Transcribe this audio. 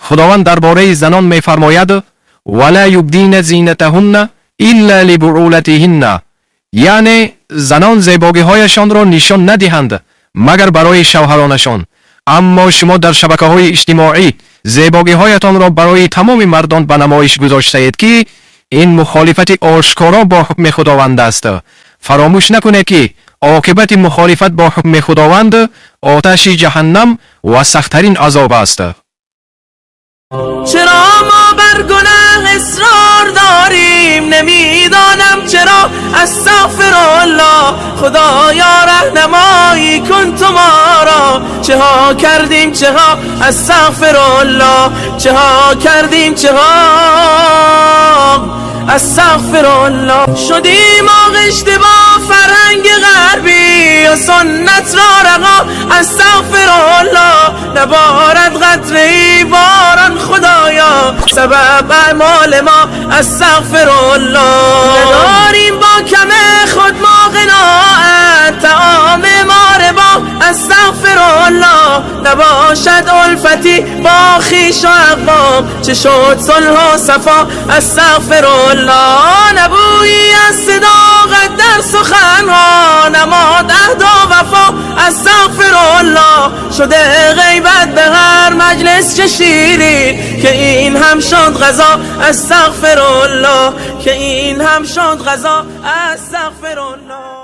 Худованд дар бораи занон мефармояд: ولا يبدين زينتهن إلا لبعولتهن, яъне занон зебогиҳояшонро нишон надиҳанд, магар барои шавҳаронашон. Аммо шумо дар шабакаҳои иҷтимоӣ зебогиҳоятонро барои тамоми мардон ба намоиш гузоштаед, ки ин мухолифати ошкоро бо ҳукми Худованд аст. Фаромӯш накунед, ки оқибати мухолифат бо ҳукми Худованд оташи ҷаҳаннам ва сахттарин азоб аст. چرا ما بر گناه اصرار داریم؟ نمیدانم چرا. استغفر الله. خدایا، رهنمایی کن تو ما را. چه ها کردیم، چه ها. استغفر الله. چه ها کردیم، چه ها. استغفر الله. شدیم آغشته با فرهنگ غربی و سنت را رها. استغفر الله. نبارد قطره ای باران، خدایا، سبب اعمال ما. استغفر الله. نداریم با کم خود ما قناعت، طعام ما ربا. استغفر الله. نباشد الفتی با خویش و اقوام، چه شد صلح و صفا؟ استغفر الله. نه بویی از صداقت در سخنها، نماند عهد و وفا. استغفر الله. شده غیبت به هر مجلس چه شیرین، که این هم شد قضا. استغفر الله. که این هم شد قضا. استغفر الله.